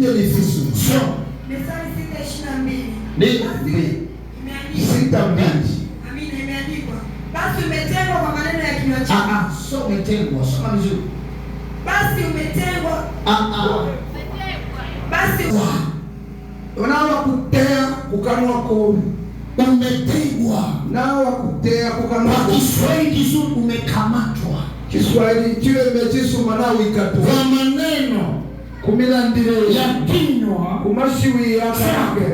Twende Efeso. Soma. Methali 6:22. Ni Basi, mbili. imeandikwa. 6:2. Amina, imeandikwa. Basi umetengwa kwa maneno ya kinywa chako. Ah ah, so umetengwa. Soma vizuri. Basi umetengwa. Ah ah. Basi Unawakutea kukanwa kobe. Umetegwa. Nawakutea kukanwa Kwa kobe. Kiswahili kizuri, umekamatwa. Kiswahili chilembe chisuma nawikatwa. Kwa maneno Kumilandile ya kinywa. Kumashiwi yakake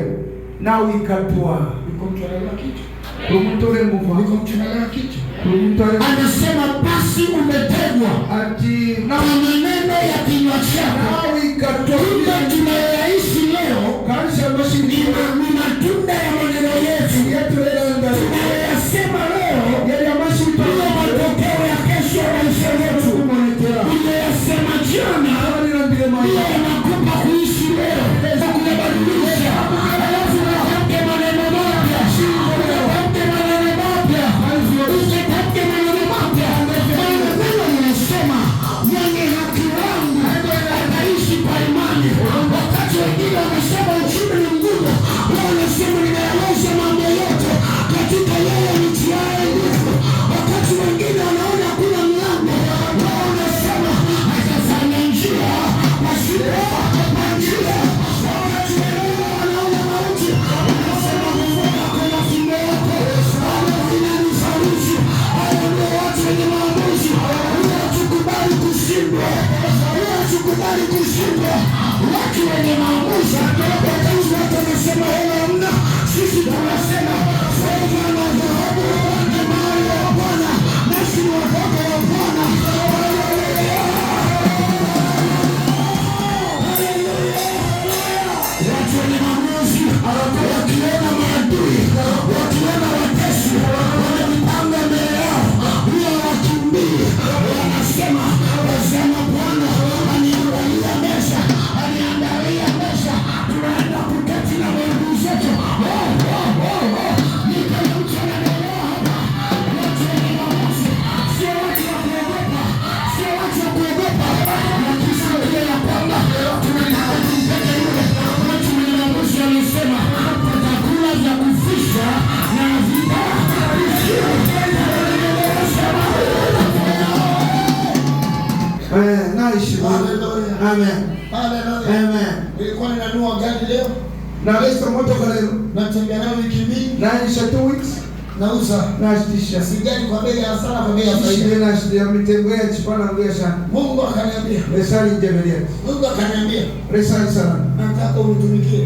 nawikatwa. Iko mtu anaelewa kitu? Kumutole nguva. Iko mtu anaelewa kitu? Kumutole. Anasema basi umetegwa Ati kwa maneno ya kinywa chako. nawikatwa. Kumbe tunayoyaishi leo Kansha mashiwi ni matunda ya maneno yetu. Yetulelanda. Tunayoyasema leo Yali amashiwi ndiyo matokeo ya kesho ya maisha yetu. Kumonekera. Uliyosema jana Awalilandile ndiyo maya. yanakupa kuishi leo, kuyabadilisha. Alafu unatamke maneno mapya, unatamke maneno mapya, usitamke maneno mapya. Maana neno linasema, "Mwenye haki wangu ataishi kwa imani." Wakati wengine wanasema uchumi ni mgumu, wao wanasema, "Ninayaweza mambo yote katika yeye nitiaye nguvu." Wakati wengine wanaona hakuna mlango, wao wanasema atafanya njia pasipo na njia. Wakati wengine wanaona mauti, wanasema, "Mungu wako na fimbo yako Bwana vinanifariji." Hao ndio watu wenye maamuzi. Huwa hatukubali kushindwa, huwa hatukubali kushindwa. Watu wenye maamuzi, wakati watu wanasema hela hamna, sisi tunasema fedha na dhahabu ni mali ya Bwana, nasi ni watoto wa Bwana. Haleluya! Watu wenye maamuzi wakiona maadui, wakiona watesi wamejipanga mbele yao, huwa wakimbie, wanasema, "Tazama, Bwana aniandalia meza, aniandalia meza, tunaenda kuketi na maadui zetu." Oh, oh, oh, oh. Ni kama mtu ananielewa hapa. Watu wenye maamuzi sio watu wa kuogopa, sio watu wa kuogopa. Wakisikia ya kwamba tunataka tumpeke yule, watu wenye maamuzi walisema tutakula vya kufisha na vita. Eh, naishi. Hallelujah. Amen. Hallelujah. Amen. Nilikuwa ninanunua gari leo, Naleta motoka leo. natembea nayo wiki 2, Naisha 2 weeks. Nauza. Nashitisha. Sijali kwa bei ya hasara, kwa bei ya faida. Shide nashitia mitengo ya chipana nguya sana. Mungu akaniambia, Resali jebelia. Mungu akaniambia, Resali sana. "Nataka unitumikie."